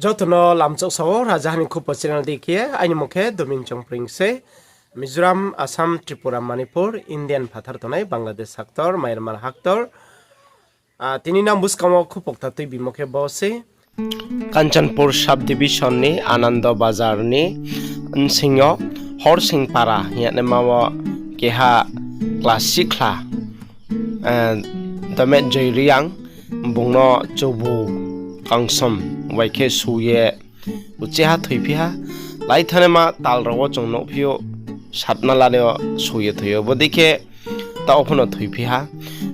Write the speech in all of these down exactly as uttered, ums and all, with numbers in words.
Joto no lamchok sao, Raja Hani Khupo channel di khe, aini mung khe Domin Chongpring se. Mizoram, Assam, Tripura, Manipur, Indian phathar tongnai, Bangladesh haktor, Myanmar haktor. Ah, tini nang buskang wo khupokta tuibimo khe bo se. Kanchanpur sub division ni Anando Bazar ni bsing yo Horsing Para hing ye naima wo keha class six khla, eh, Domet Joy Reang, bung no chubu kangsom bai khe su ye uchih ha thoiphi ha. Lai thanaima tal rao wo chung nuhphi ou, satna lani yo su ye thoi ou. Bodei khe taoh pho no thoiphi ha.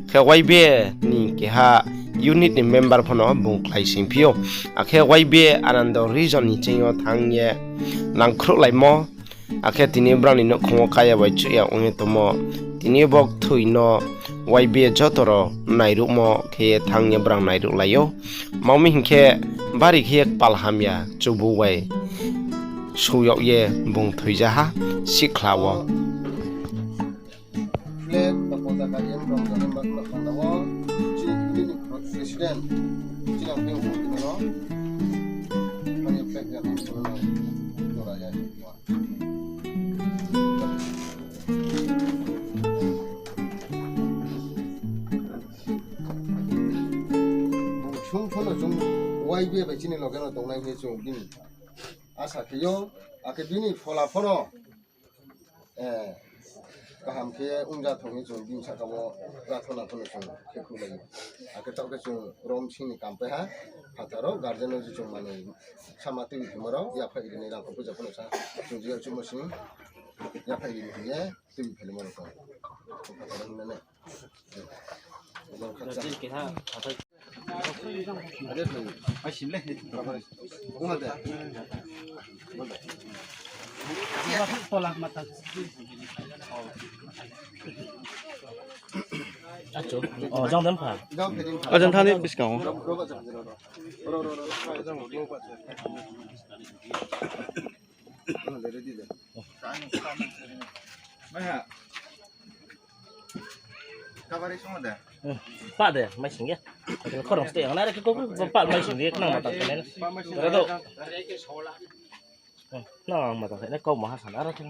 Khe Y B A ni keha unit ni member pho no bung khlai singphi ou. Akhe Y B A Anando region ni ching yo thanng ye nangkhruhlaimo. Akhe tini brang ni nouhkhong wo kaya bai chuh ya ong ye tongmo. Tini bo kthoi no Y B A joto rao nairuhmo khe ye thanng ye brang nairuhlai ou. Mami hing khe bari khe ye kpal hamya chubu bai su yag ye bung thoijaha sikhla wo. Flag ba potaka M Rong Jani Makma Khanda wo chini unit ni president chini ang phai ong tongmo no ani flag ya ni jora ya ni. Chung pho no chung Y B A bai chini loge no tongnai hing ye chung bini asa khe ou, akhe bini phola pho no, eh, kaham khe ongja thong hing chung bini saka wo prathona pho no chung khe khuhlai ou. Akhe taoh khe chung rom sing ni kam pai ha, phathar rao guardian no je chung manoi sama tuibi phimo rao, yaphai ri ni rang kho puja pho no sa, chung je yag chuhmo sing, yaphai ri ni hing ye tuibi phailai mo rao tong. Phathar rao hing na ne. O jang thani buskang wo. Pah de, mai sing ye. Khorang stay ang nai, ko, ko, pah mai sing ye, nang mata sing ye. Nang mata sing ye, kau maha sana, ara khe.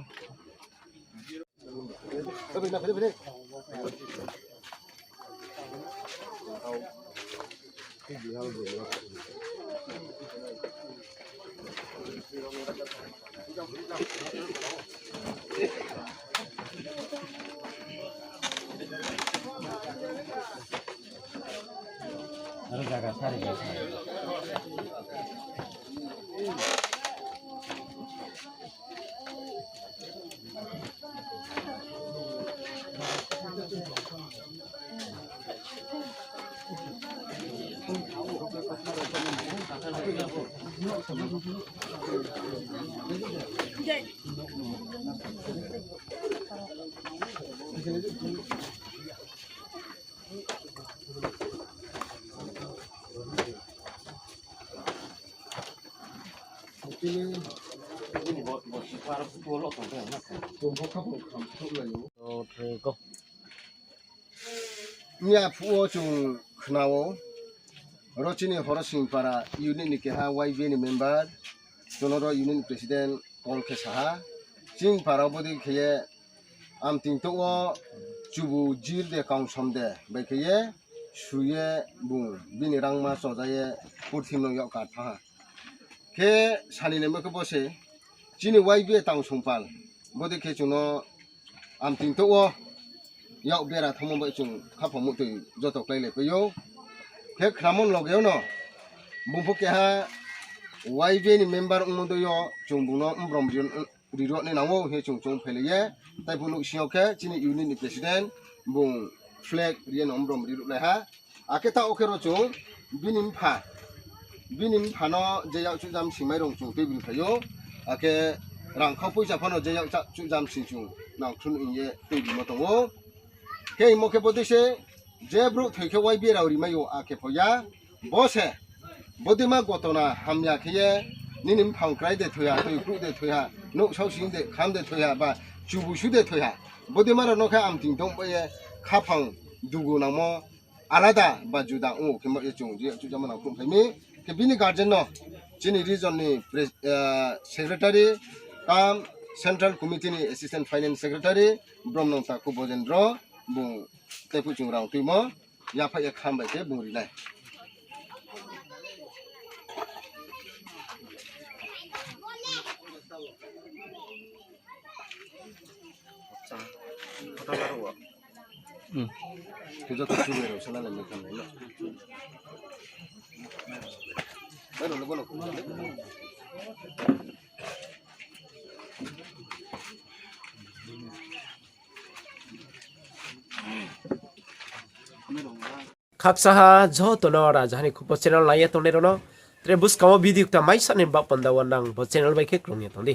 Miya phuh wo chung khna ou, ro chini Horosing para unit ni keha Y B A ni member, chung no ro unit ni president call khe sa ha. Chini para wo bodei khe ye amting touh wo chubu jir de kangsom de bai khe ye su ye bung bini rangma choja ye purthim no yag kar thanng ha. Khe sani naimo khe bo se chini Y B A tangsong pal, bodei khe chung no amting touh wo yak bera thanngmo bai chung khaphang muhtoi joto kláilai pai ou. Khe khnamo loge wo no bung pho keha Y B A ni member ongmo dei yo chung bung no mbrom ri, ri rao ni nang ou hing ye chung chung phailai ye. Tai phuh nouhsing yo khe chini unit ni president bung flag ri ye no mbrom ri ruhlai ha. Akhe taoh khe ro chung bini mpha, bini mpha no je yak chuhjam sing mairung chung tuibi phai ou. Akhe rangkhau poicha pha no je yak chuhjam sing chung nangkhruh hing ye tuibimo tong ou. Khe hingmo khe bodei se je brouh thoi khe Y B A rao rimai ou, akhe pho ya. Bo se bodeima gotona hamya khe ye nini mphang krai de thoi ha, toi kruh de thoi ha, nouh saosing de kham de thoi ha, ba chubu su de thoi ha. Bodeima rao no khe amting tong bai ye khaphang dugu nangmo alada ba juda ong ou khe ma ye chung je chuhjamo nangkhruh phai mi. Khe bini guardian no chini region ni pre-, ah, secretary, kam Central Committee ni Assistant Finance Secretary, Bromnang Taku Bojendro, bung tephuh chung rang tuimo, yaphaih ya kham bai khe bung ri nai. Hmm. Khe joto chubui rao sana le mekhan nai no. Bai rao le bono. Khaksa ha joto no Rajaha ni Khupo channel nai ye tongnai rao no. Tre buskang wo video kta maisa ni baoh panda wo nang bo channel bai khe krung ye tong di.